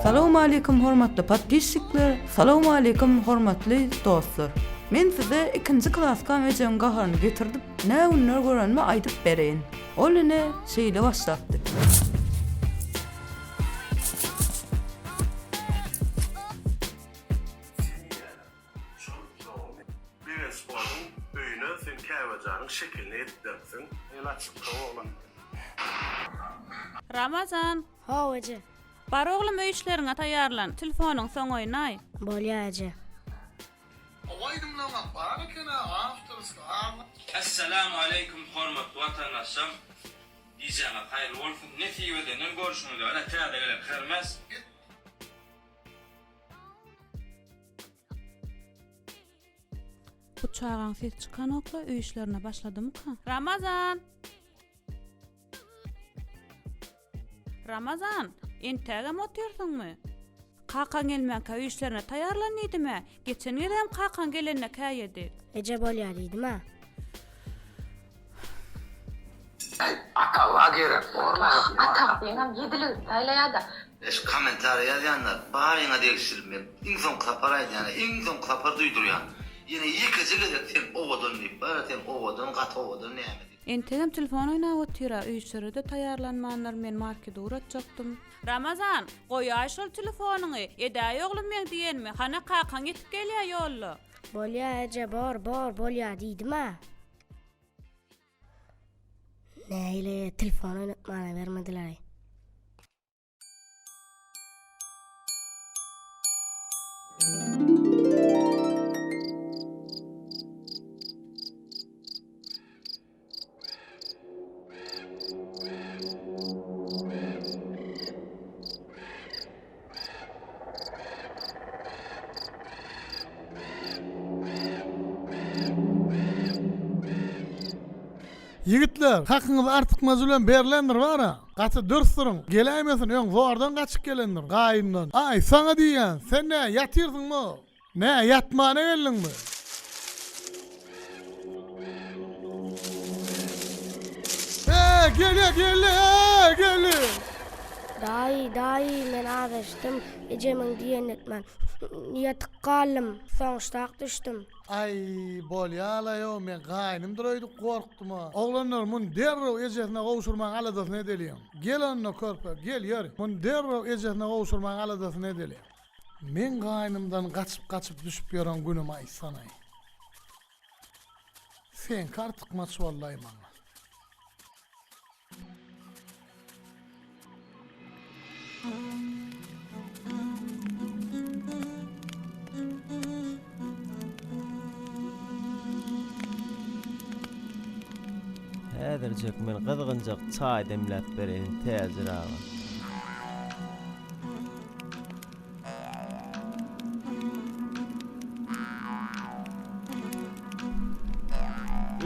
Salowmaleýkim hormatly podpisçikler, salowmaleýkim hormatly dostlar. Men size ikinji klaskam ejeň gaharyny getirdip nä günler görenimi aýdyp bereýin. Ol ine şeýle başlapdy. Begenç onuň öýüne sen Käbejanyň şekilini edip beripsiň. El açykda oglan. Ramazan! Haw eje. Bar oglum öý işleriňe taýýarlan, telefonyňy soň oýnaý. Bolýa eje. Gowy aýdymlaňam bar ekenä awtorsky agam. Essalamu aleýkum hormatly watandaşlarym gijäňiz haýyrly bolsun nesip edenden görşüňiz ýaly täze gelen Hermes. Bu çagaň sesi çykanokla öý işlerine başladymyka? Ramazan! Ramazan, entägem otyrsyňmy? Kakaň gelmänkä öý işlerine taýýarlan diýdim-ä. Geçen gezegem kakaň gelende käýedi. Eje bolýa diýdim-ä. Äý Ataga gerek borla. Atak diýeňem ýediligini saýlaýada. Şu kommentariýa ýazýanlar baryňa degişli men iň soňky sapar aýdýan iň soňky sapar duýdurýan ýene ýekeje gezek sen owadan diýip bara sen owadan gaty owadan näme diýip. Entegem telefon oýnap otyra, öýşere-de taýýarlanmandyr, men markede ugratjakdym. Ramazan, goýaý şol telefonyňy, edäý oglum meň diýenimi, hana kakaň ýetip gelýä ýolda. Bolýa eje bor bor bolýa diýdim-ä. Nähili telefon oýnatmana bermediler-aý. Ýigitler, hakyňyz artykmajy bilen berlendir bar-a. Gaty dürs duruň. Geläýmesin, öň zordan gaçyp gelendir, gaýymdan. Aý, saňa diýýän, sen nä, ýatyrsyňmy? Nä, ýatmana geldiňmi? Eee, gelýä, geldi, eee, geldi! Daýy, daýy, men azaşdym. Ejemiň diýenini etmän, ýatyp galdym. Soň ştak düşdüm. Aý, bolýa-laý-ow, men gaýnymdyr öýdüp gorkdum-a. Oglanlar, muny derrew ejesine gowşurmagyň aladasyny edeliň. Gel onda, körpe, gel, ýör. Muny derrew ejesine gowşurmagyň aladasyny edeliň. Meň gaýnymdan gaçyp-gaçyp düşüp ýören günüm aýtsanaý. Seňki artykmaç boldaý maňa. Häzirjek men gyzgynjak çaý demläp bereýin täjir aga.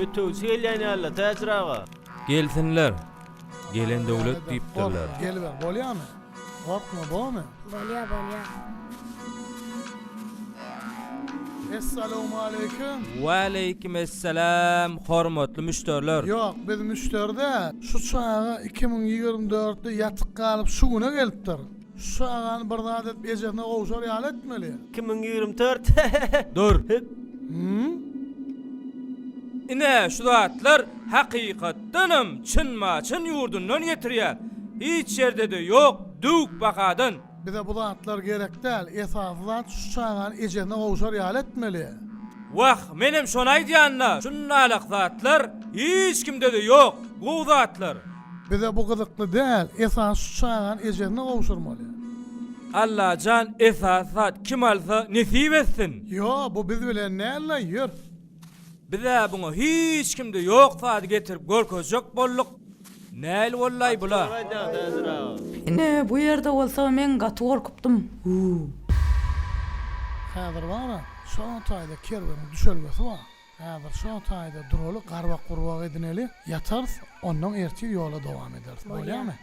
Ötegçi gelýän ýaly täjir aga. Gelsinler. Gelen döwlet diýipdirler. Gorkma, geliber, bolýamy? Gorkma, bormy? Bolýa, bolýa. Essalawmaleýkim. Waleýkim essalam, hormatly müşderiler. Ýok, biz müşderi däl. Şu çaga 2024-de ýatyk galyp şu güne gelipdir. Şu çagany bir zat edip ejesine gowşar ýaly etmeli. 2024. Dur. Ine şu zatlar hakykatdanam Çyn-Maçyn ýurdundan getirýär. Hiç ýerde-de ýok döwük bahadan. Bize bu zatlar gerek däl, esasy zat şu çagany ejesine gowşar ýaly etmeli. Wah, menem şony aýdýan-da, şundalak zatlar hiç kimde-de ýok, gowy zatlar. Bize bu gyzykly däl, esasy şu çagany ejesine gowşurmaly. Allajan esasy zat kim alsa nesip etsin. Ýo, bu biz bilen däl-le, ýör. Biz-ä buňa hiç kimde ýok zady getirip görkezjek bolduk. Näl bollaý bula? Ine bu ýerde bolsa men gaty gorkupdym. Huu. Häzir bar-a, şo taýda kerweniň düşelgesi bar. Häzir şo taýda duraly, garbak-gurbak edineli, ýatarys, onnoň ertir ýola dowam ederis. Bolýamy?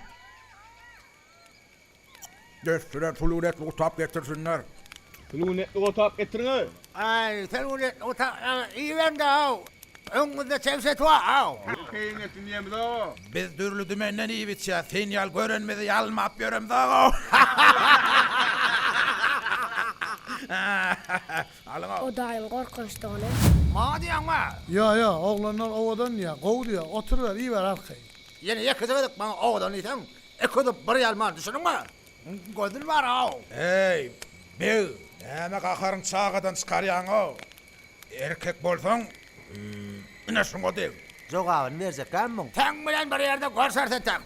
Dessine suluw etli gutap getirsinler. Suluw etli gutap getiriň-eý! Aý, suluw etli gutap iýibem-de-ow! Öňüňizde çebşet bar-ow! Keýigiň etini iýemizog-a. Biz dürli dümenden iýip içýäs, sen ýaly görenimizi ýalmap ýöremzog-ow. Alyň-ow. O daýyň gorkunçdygyny. Maňa diýýäňmi? Ýo, ýo, oglanlar owadan diýýär, gowy diýýär, oturyber, iýiber arkaýyn. Ýene ýekeje gezek maňa owadan diýseň, eközüp bir ýalman, düşündiňmi? Gözül bar-ow. Eý, beg, näme gaharyňy çagadan çykarýaň-ow? Erkek bolsaň, ine şuňa deg. Jogabyny berjekkäm muň? Seň bilen bir ýerde görşeris entek.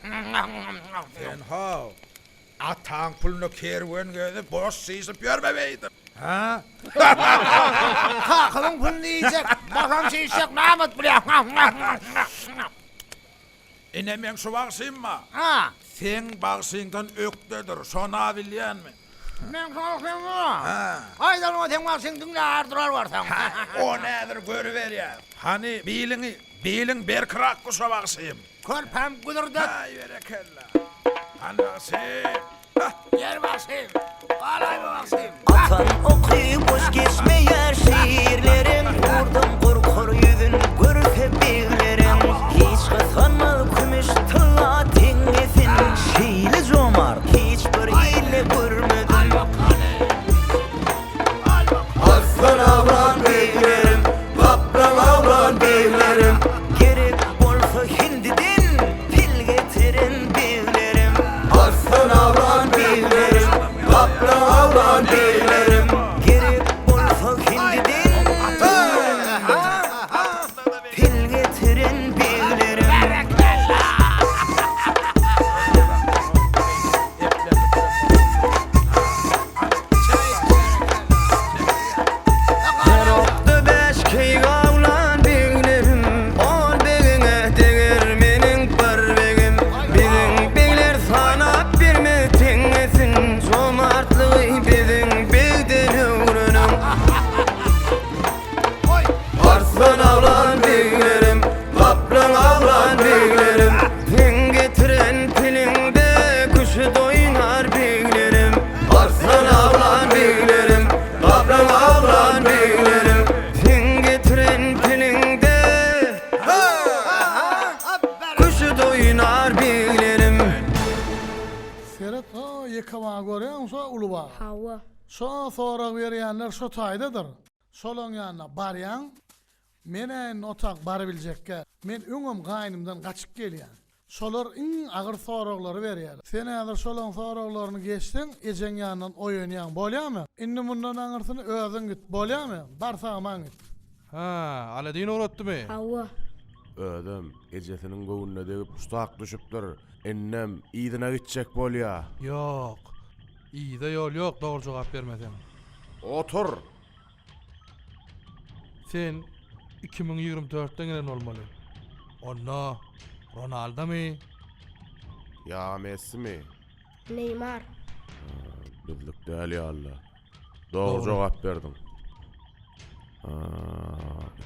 Sen how, ataň puluna kerwen gezip, boş çyşyp ýörme beýdip. Hä? Kakamyň puluny iýjek, boşam çyşjak namart bilýä. Ine meň şu bagşym bar. Ha. Seň bagşyňdan ökdedir, şona bilýänmi? Meň şu bagşym bar. Ha. Aýdan o seň bagşyň diňlär durar görseň. Ha, ony häzir görüberýäs. Hany, biliňi, biliň berkirak guşa bagşym. Körpäm güdürdet. Haý, berekella. Hany bagşym. Hah. Ýer bagşym. Galaýma bagşym. Atan oky boş geçmeýär şiirlerim Gurdum gorkar ýüzün görse beglerim Hiç gysganmaz kümüş tylla teňňesin Şeýle jomart hiç bir ilde görmedim. Arslan awlan beglerim, gaplaň awlan beglerim. Gerek bolsa hindiden pil getiren beglerim. Arslan awlan beglerim, gaplaň awlan beglerim. Gerek bolsa hindiden pil getiren beglerim. Her okda bäş keýik awlan beglerim, Ol begiňe deger meniň bir begim. Biziň begler sanap bermez teňňesin, Jomartlygy biziň begden öwreniň. Arslan awlan beglerim, Gaplaň awlan beglerim. Seň getiren piliňde küşt oýnar beglerim. Arslan awlan beglerim, Gaplaň awlan beglerim. Seň getiren piliňde küşt oýnar beglerim. Seret ho ýeke bagy görýäňmi şo uly bagy. Hawa. Şo sorag berýänler şo taýdadyr. Şolaň ýanyna barýaň. Men-ä indi otag barybiljekgä. Men öňem gaýnymdan gaçyp gelýän. Şolar iň agyr soraglary berýärler. Sen häzir şolaň soraglaryny geçseň, ejeň ýanyndan oýanýaň, bolýamy? Indi mundan aňyrsyny özüň git, bolýamy? Bar sag-aman git. Hä, Aladin ugratdymy? Hawa. Özem ejesiniň göwnüne degip şutak düşüpdir. Indem yzyna gitjek bolýa. Ýok. Yza ýol ýok dogry jogap bermeseň. Otur! Sen 2024-den gelen bolmaly. Onda Ronaldomy? Ýa Messimi? Neýmar. Bizlik däl ýaly. Dogry jogap berdiň.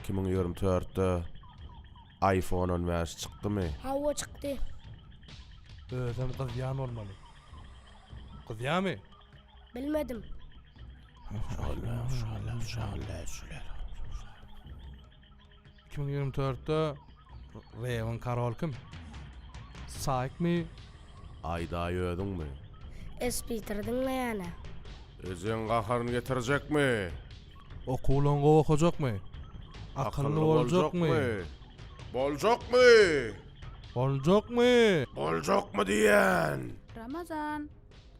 2024-de iPhone 15 çykdymy? Hawa çykdy. Özem gyzýan bolmaly. Gyzýamy? Bilmedim. 2024-de Rewiň karol kim? Saýkmy? Aýdaý özüňmi? Espitr diňleýänä. Ejeň gaharyny getirjekmi? Okuwlaň gowy okajakmy? Akylly boljakmy? Boljakmy? Boljakmy? Boljakmy diýýän? Ramazan!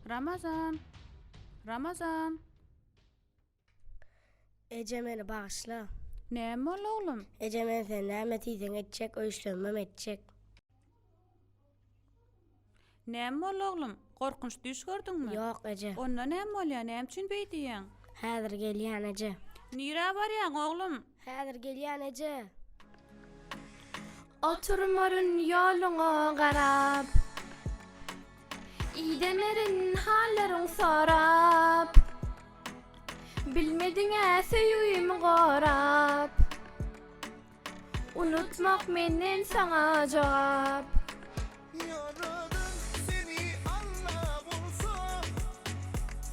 Ramazan! Ramazan! Eje meni bagyşla. Näme boldy oglum? Eje men sen näme diýseň etjek öýüşlemem etjek. Näme boldy oglum? Gorkunç düýş gördüňmi? Ýok eje. Onda näme bolýar? Näme üçin beý diýýäň? Häzir gelýän eje. Nirä barýaň oglum? Häzir gelýän eje. Oturmaryn ýoluňa garap. Idemerin hallaryň sorap. Bilmediň-ä söýgimi gorap. Unutmak menden saňa jogap. Ýaradan seni Alla bolsa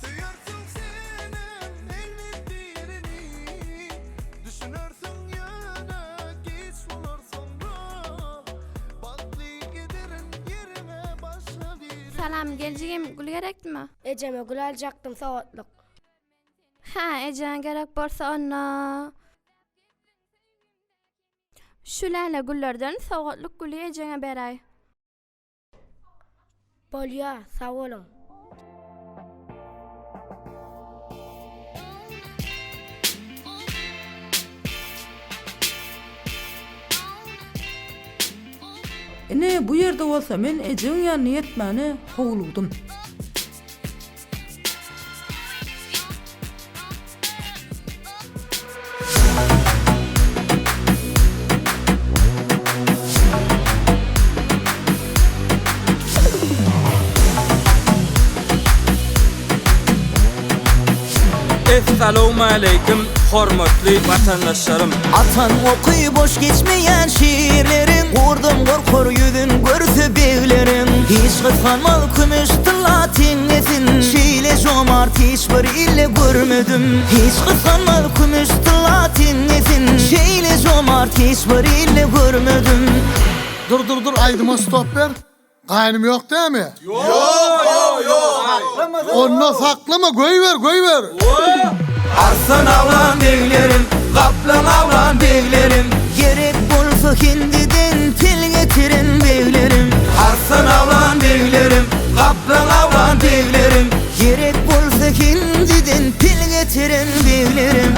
Söýersiň senem elbet birini Düşünersiň ýöne giç bolar soňra. Salam gel jigim gül gerekdimi? Ejeme gül aljakdym sowatlyk. Hä ejeňe gerek bolsa onda şu läle güllerden sowgatlyk güli ejeňe beräý. Bolýa, sag boluň. Ine, bu ýerde bolsa men ejeň ýanyna ýetmäne howlugdym. Essalawmaleýkim hormatly watandaşlarym. Atan oky boş geçmeýän şirleriň, Gurdam gorkar ýüzün görse begleriň. Hiç gysganmaz kümüş tylla teňňesin, Şeýle jomart hiç bir ilde görmedim. Hiç gysganmaz kümüş tylla teňňesin, Şeýle jomart hiç bir ilde görmedim. Dur dur dur aýdyma stop ber. Gaýnym ýok dämi? Ýok ýok ýok. Onda saklama goýber goýber. Arslan awlan beglerim, gaplaň awlan beglerim. Gerek bolsa hindiden pil getirin beglerim. Arslan awlan beglerim, gaplaň awlan beglerim. Gerek bolsa hindiden pil getirin beglerim.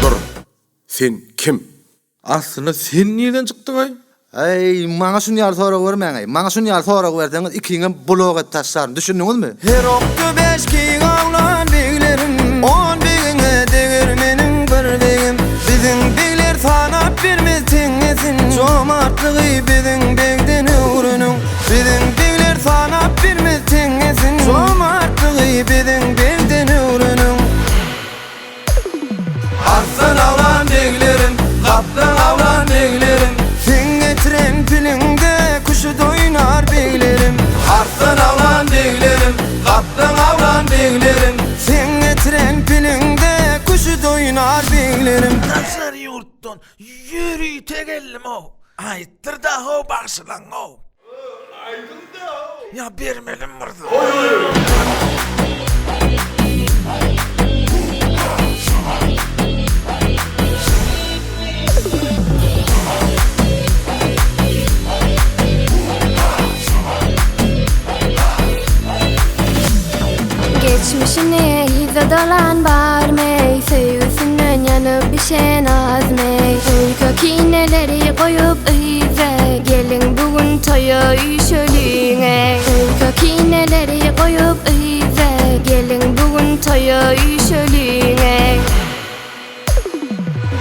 Dur. Sen kim? Aslynda sen nirden çykdyňaý? Äý, maňa şun ýaly sorag bermäňaý. Maňa şun ýaly sorag berseňiz ikiňem blok edip taşlaryn. Düşündiňizmi? Her okda beş keýik awlan beglerim, On begiňe deger meniň bir begim. Biziň begler sanap bermez teňňesin, Jomartlygy biziň begden öwreniň. Biziň begler sanap bermez teňňesin, Jomartlygy biziň begden öwreniň. Arslan awlan beglerim, gaplaň awlan beglerim. Seň getiren piliňde küşüt oýnar beglerim. Arslan awlan beglerim, gaplaň awlan beglerim. Seň getiren piliňde küşüt oýnar beglerim. Daşary ýurtdan ýörite geldim-ow. Aýtdyr-da-how bagşylaň-ow. Aýdyň-da-how. Ýa bermelim bir zat. Geçmişine yza dolan barmy Söýgüsinden ýanyp bişen azmy Öýke kineleri goýup yza Geliň bu gün toýa üýşeliň-eý Öýke kineleri goýup yza Geliň bu gün toýa üýşeliň-eý.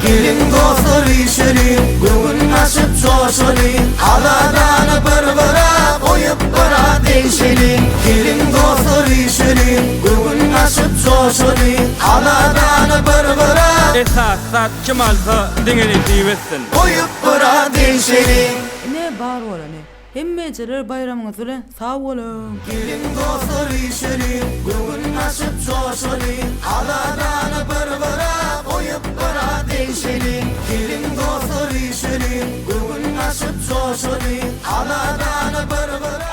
Geliň dostlar üýşeliň, göwün açyp joşalyň, Aladany bir gyra goýup biraz degşeliň. Geliň dostlar üýşeliň, göwün açyp joşalyň, Aladany bir gyra. Esasy zat kim alsa diňe nesip etsin. Goýup biraz degşeliň. Ine bar bolany. Hemme ejeler baýramyňyz bilen sag boluň. Geliň dostlar üýşeliň, göwün açyp joşalyň, Aladany bir gyra goýup biraz degşeliň. Geliň dostlar üýşeliň, göwün açyp joşalyň, Aladany bir gyra.